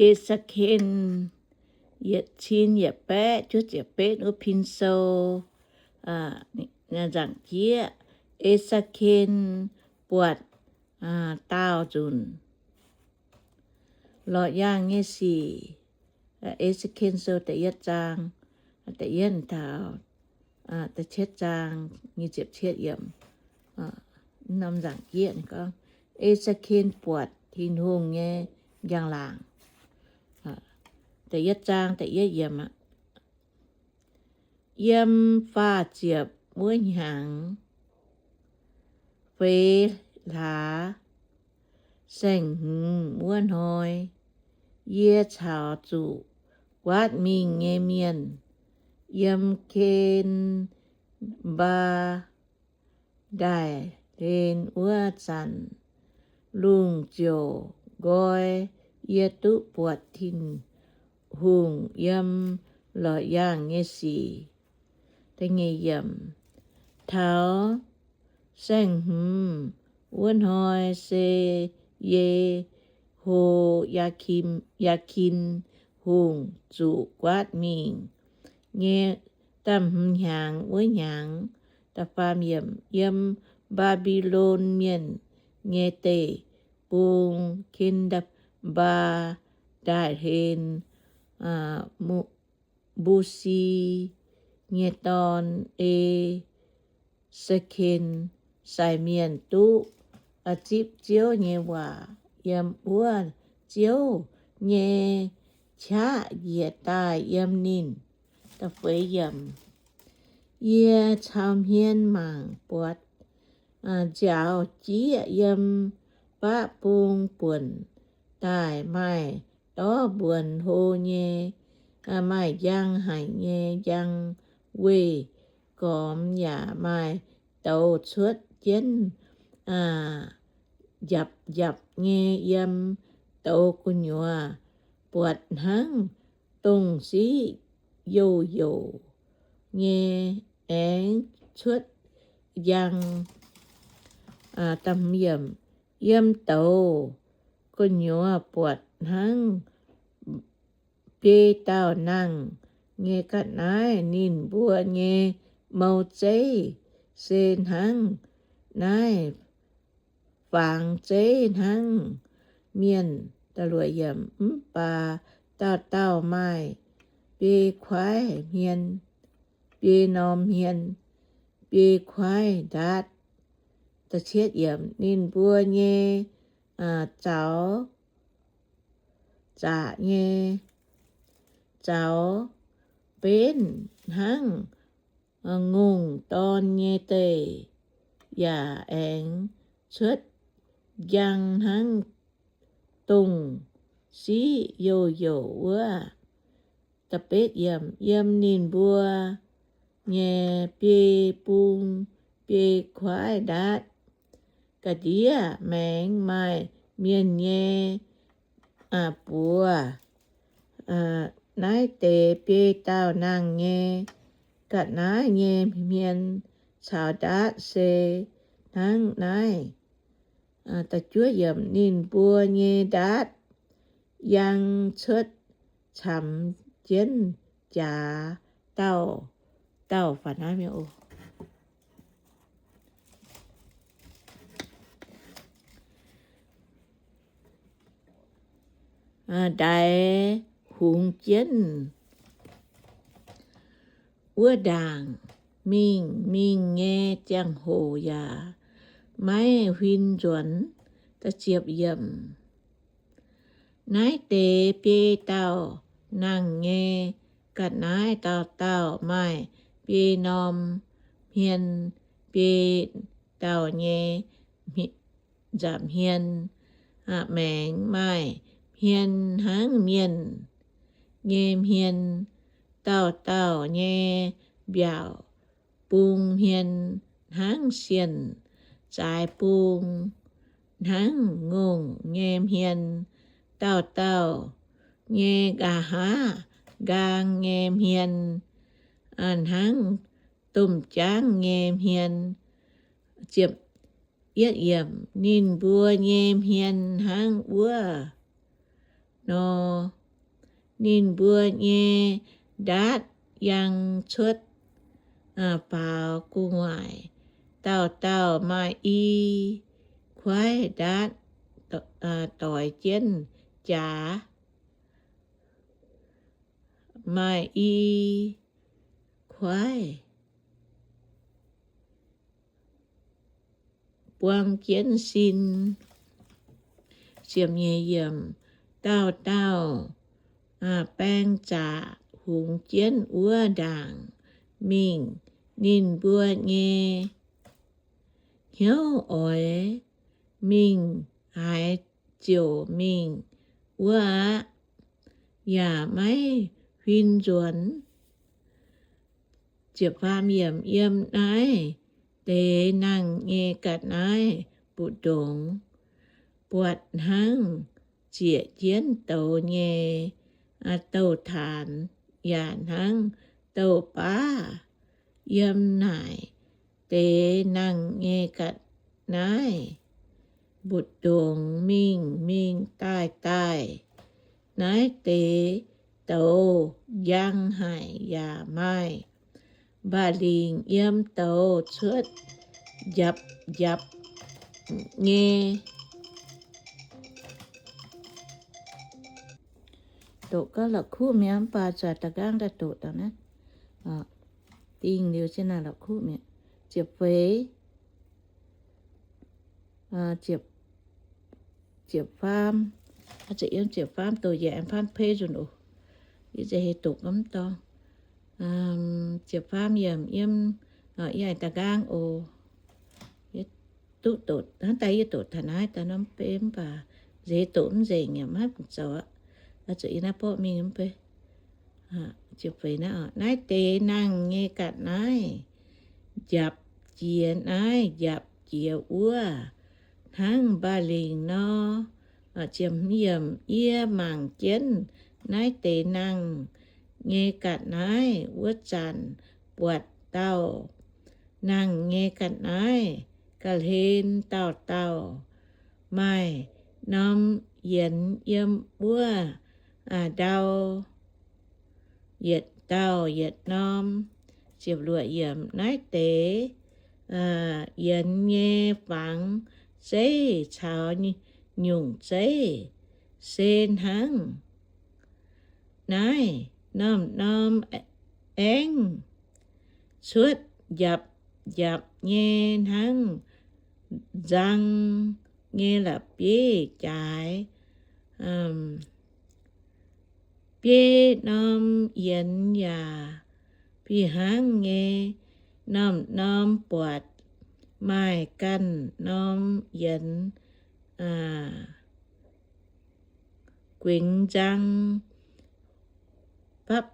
E^se^ken yietc cin yietc baeqv juov ziepc betv wuov pin sou, nzaangc jieqv, E^se^ken buatc daauh nzunc lorqc yaangh nyei sic. E^se^ken sou da'yietv zaang, da'yietv taux da'cietv zaang, nyic ziepc cietv yiemc. Norm nzaangc jieqv gorngv, E^se^ken buatc Tin-Hungh nyei njang-laangc. Da'yietv zaang da'yietv yiemc aqv. Yiem faah ziepc wuov hnyangx, feix hlaax, saeng-hmz wuov hnoi, yie caux zuqc guaatv mingh nyei mienh yiem Ken^mbaa ndaaih hlen wuov zanc, lungh ziouc nqoi. Yie duqv buatc Tin-Hungh yiem lorqc yaangh nyei sic. Taux saeng-hmz wuov hnoi se Ye^ho^yaa^kin Hungh zuqc guaatv mingh nyei da'hmz hnyangx wuov hnyangx. Yiem Mbaa^mbi^lon Mienh nyei deic-bung, Ken^mbaa ndaaih hlen, Mbusi nyei dorn, E^se^ken, sai mienh duqv zipv Ziouv nyei waac yiem wuov Ziouv nyei qaqv njiec daaih yiem ninh. Yie cau hmien mangc buatc nziaaux jieqv yiem baqv bung buonc daaih, maaih dorv mbuonx hlo nyei, maaih njang haic nyei njang weih gormx, yaac maaih douz cuotv jienv njapc njapc nyei yiem douz gu'nyuoz, buatc hnangv dongh siqv youh youc nyei aengx cuotv njang. Yiem douz gu'nyuoz buatc hnangv biei dauh nangh nyei ga'naaiv. Ninh mbuo nyei mou zeiv se hnangv naaiv, fangx zeiv hnangv mienh. Mv baac dauh dauh maaih biei kuaaiv hmien, biei norm hmien, biei kuaaiv ndaatv. Ninh mbuo nyei zaux zaqc nyei zaux benv hnangv ngongh dorn nyei deic, yaac aengx cuotv njang hnangv dongh siqv youh youc wuov. Yiem ninh mbuo nyei biei bung, biei kuaaiv ndaatv ga'ndiev maengx maaih mienh nyei buoz. Naaiv deix biei dauh nangh nyei ga'naaiv nyei hmien caux ndaatv se hnangv naaiv. Ninh mbuo nyei ndaatv yang cuotv camx jienv jaax dauh dauh. Ndaix hungx jienv wuov ndaangc mingh, mingh nyei ziangh hoc yaac maiv huin nzuonx. Naaiv deix biei dauh nangh nyei ga'naaiv dauh dauh maaih biei norm hmien, biei dauh nyei nza'hmien maengx maaih hmien hnangv mienh nyei hmien, dauh dauh nyei mbiaauc bung hmien hnangv sienh zaaix bung, hnangv ngongh nyei hmien, dauh dauh nyei nqa'haav nqaang nyei hmien hnangv domh jaangv nyei hmien. Ninh mbuo nyei hmien hnangv wuov nor, ninh mbuo nyei ndaatv yangh cuotv faaux gu'nguaaic. Dauh dauh maaih i kuaaiv ndaatv doix jienv jaax, maaih i kuaaiv buang jienv sin. Ziepc nyeic yiemc, dauh dauh baeng zaqc hungx jienv wuov ndaangc mingh. Ninh mbuo nyei hnyouv oix mingh haaix ziouc mingh wuov aqv, yaac maiv huin nzuonx. Ziepc faam yiemc, yiem naaiv deix nangh nyei ga'naaiv mbu'ndongx buatc hnangv zieqc jienv douz nyei douh taanx, yaac hnangv douh baav. Yiem naaic deix nangh nyei ga'naaiv mbu'ndongx mingh mingh daaih daaih, naaiv deix douz njang haic yaac maaih mba'lingc yiem douz cuotv njapc njapc nyei. Doqc gauh la'kuqv mi'aqv, mv baac zuqc da'nqaang daaih doqc dangh naaiv. Dingh liuz jienv naaiv la'kuqv mi'aqv. Ziepc feix, ziepc, ziepc faam, ziepc faam doqc njiec aengx faam pei nzunc oc. Yie za'gengh doqc mv dorngc. Ziepc faam yiemc yiem, yie aengx da'nqaang oc. Yie duqv doqc hnangv daaih, yie doqc taux naaiv daaih norm bei mv baac nzeix doqc mv nzengc yaac maiv zoux aqv. Zuqc yie naaiv borqv mingh mv bei. Ziepc feix naaiv oc. Naaiv deix nangh nyei ga'naaiv njapc jiex naaiv njapc jiex wuov hnangv mba'lingc nor. Ziepc hmz yiemc, yie mangc jienv naaiv deix nangh nyei ga'naaiv wuov zanc, buatc dauh nangh nyei ga'naaiv ga'hlen dauh dauh, maaih norm yienx yiem wuov ndau yietc dauh yietc norm. Ziepc luoqc yiemc, naaiv deix yienx nyei fangx zeiv caux nyungc zeiv se hnangv naaiv, norm-norm aengv cuotv njapc njapc nyei hnangv nzang nyei la'bieiv-jaaix. Biei norm yienx yaac fih hnangv nyei, norm-norm buatc maaih ganh norm yienx guingx nzang fapv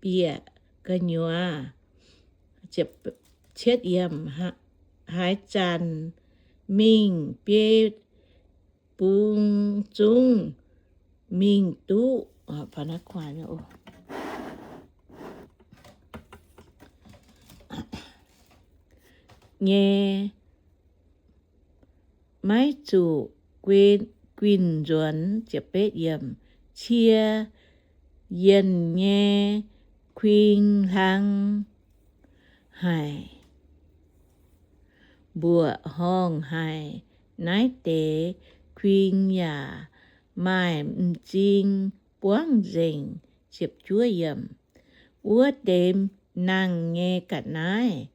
bieqc gu'nyuoz. Haaix zanc mingh biei bung zungv mingh duqv nyei, maiv zuqc guinh nzuonx. Cie yienh nyei kuing hlang haic, mbuoqc horngh haic. Naaiv deix kuing yaac maaih m'zing buangv nzengc. Wuov deix nangh nyei ga'naaiv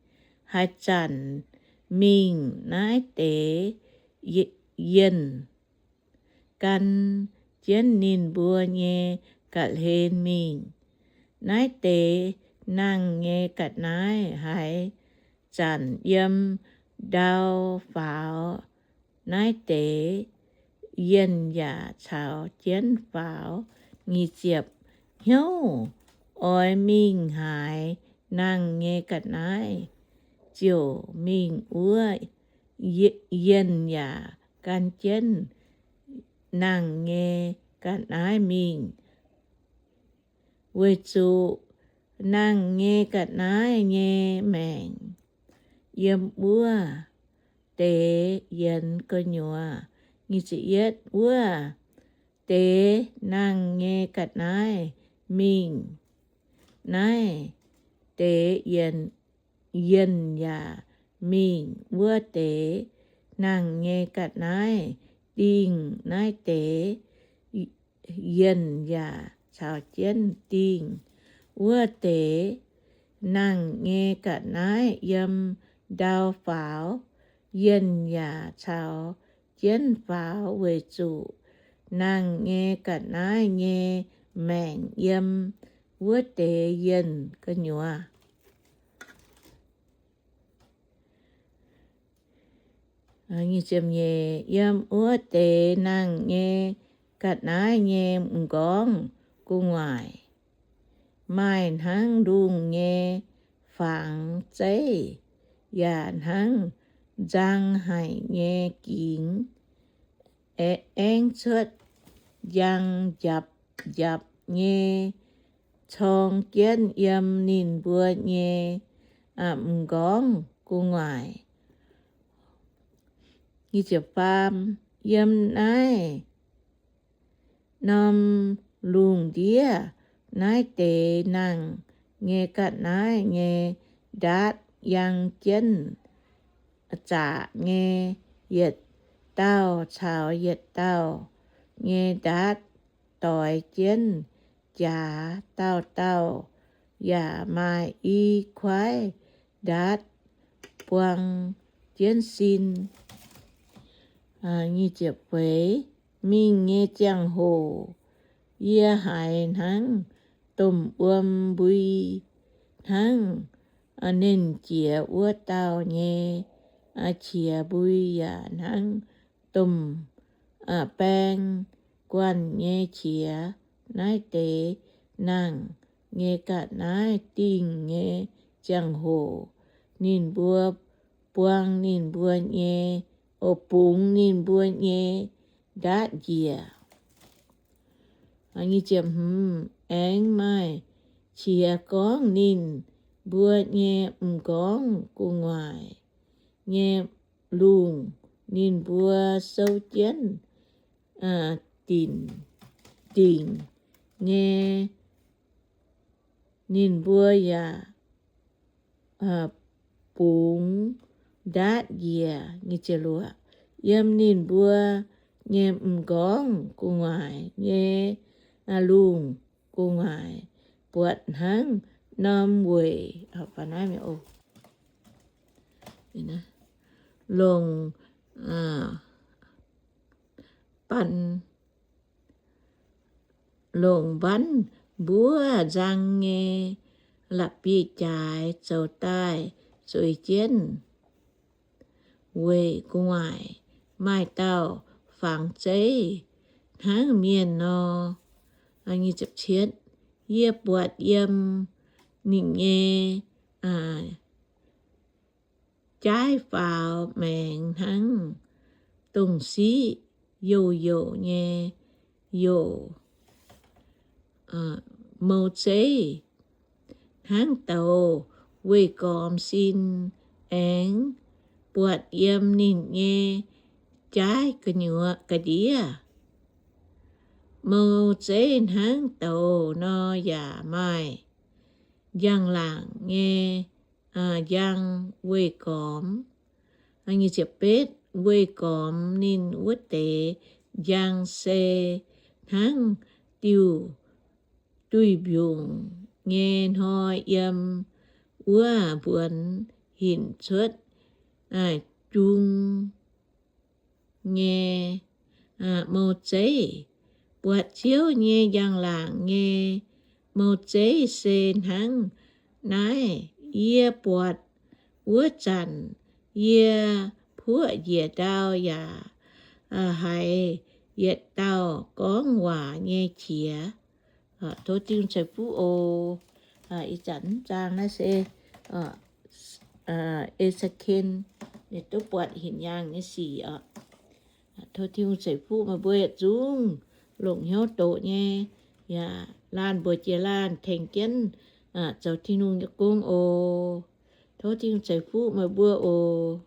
haaix zanc mingh naaiv deix yienh gan jienv ninh mbuo nyei ga'hlen mingh. Naaiv deix nangh nyei ga'naaiv haaix zanc yiem ndau faaux, naaiv deix yienh yaac caux jienv faaux. Nyic ziepc, hnyouv oix mingh haaix, nangh nyei ga'naaiv ziouc mingh wuov. Yienh yaac gan jienv nangh nyei ga'naaiv mingh, weic zuqc nangh nyei ga'naaiv nyei maengc yiem wuov deix yienx gu'nyuoz. Wuov deix nangh nyei ga'naaiv mingh, naaiv deix yienh yaac mingh. Wuov deix nangh nyei ga'naaiv dingh, naaiv deix yienh yaac caux jienv dingh. Wuov deix nangh nyei ga'naaiv yiem ndau faaux, yienh yaac caux jienv faaux, weic zuqc nangh nyei ga'naaiv nyei maengc yiem wuov deix yienh gu'nyuoz. Yiem wuov deix nangh nyei ga'naaiv nyei m'nqorngv gu'nguaaic maaih hnangv lungh nyei fangx zeiv, yaac hnangv nzang haic nyei gingx, aengv cuotv njang njapc njapc nyei corng jienv yiem ninh mbuo nyei m'nqorngv gu'nguaaic. Faam, yiem naaiv norm lungh ndiev naaiv deix nangh nyei ga'naaiv nyei ndaatv yang jienv zaqc nyei yietc dauh caux yietc dauh nyei ndaatv doix jienv jaax, dauh dauh yaac maaih i kuaaiv ndaatv buang jienv sin. Mingh nyei ziangh hoc yie haiz hnangv domh wuom mbui, hnangv nernh jiex wuov dauh nyei qiex mbui, yaac hnangv domh baeng guanh nyei qiex. Naaiv deix nangh nyei ga'naaiv dingh nyei ziangh hoc ninh mbuo buang ninh mbuo nyei, o, bungx ninh mbuo nyei ndaatv njiec. Aengx maaih qiex gorngv ninh mbuo nyei m'nqorngv gu'nguaaic nyei lungh, ninh mbuo souv jienv dingc, dingc nyei, ninh mbuo yaac bungx ndaatv njiec. Yiem ninh mbuo nyei m'nqorngv gu'nguaaic nyei lungh gu'nguaaic buatc hnangv norm weic, longc banh, longc mbanv mbuov nzang nyei la'bieiv-jaaix zoux daaih zueiz jienv weic gu'nguaaic. Maaih dauh fangx zeiv hnangv mienh nor. Yie buatc yiem ninh nyei jaaiv faaux maengx hnangv dongh siqv youh youh nyei youh mou zeiv hnangv douz weih gormx sin. Aengx buatc yiem ninh nyei jaaiv gu'nyuoz ga'ndiev mou zeiv hnangv douz nor yaac maaih njang-laangc nyei njang weih gormx. Weih gormx ninh wuov deix njang se hnangv diuh duih mbiungc nyei hnoi yiem wuov mbuonx hinc cuotv jung nyei mou zeiv. Buatc Ziouv nyei njang-laangc nyei mou zeiv se hnangv naaiv. Yie buatc wuov zanc yie puoqv njiec ndau yaac haiz yietc dauh gorngv waac nyei qiex. Tov Tin-Hungh ceix fuqv oc. Ih zanc mv zaang naaiv se E^se^ken, ninh duqv buatc hinc yaangh nyei sic oc. Tov Tin-Hungh ceix fuqv meih mbuo yietc zungv longc hnyouv doqc nyei, yaac laanh mbuox jiex laanh tengx jienv zoux Tin-Hungh nyei gong oc. Tov Tin-Hungh ceix fuqv meih mbuo oc.